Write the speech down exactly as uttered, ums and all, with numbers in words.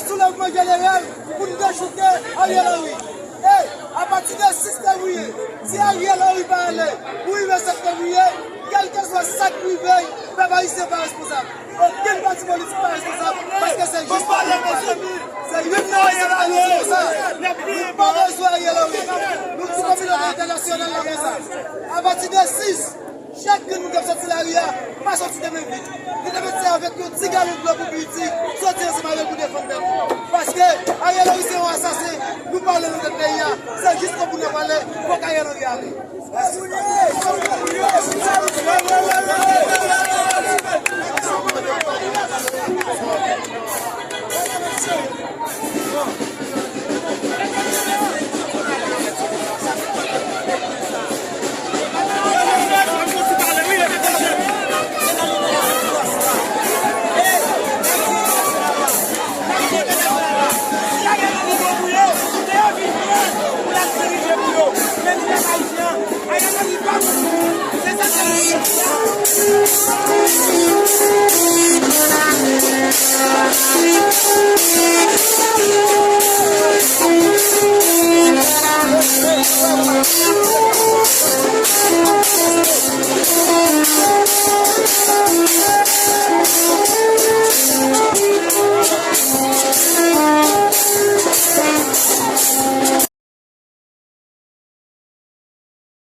Soulèvman jeneral pou n dechoute Ariel Henry. E apati de sis fevriye, si Ariel Henry pa ale pou rive sèt fevriye, kèlkeswa sa k rive, pèp ayisyen pa responsab. Okenn pati politik pa responsab, paske se jis pa yon pale. Se youn nan rezon k fè nou di konsa. Nou pa bezwen Ariel Henry. Nou di kominote entènasyonal la konsa. Apati de sis, chak grenn moun k ap soti lari a, pa soti de men vid. Li te mete avèk yon ti galon dlo pou Piti, soti ansanm avè l pou defann pèp nou. Paske Ariel Henry se yon asasen, nou pale nan tèt peyi a, se jis konpou n ap pale, fòk Ariel Henry ale.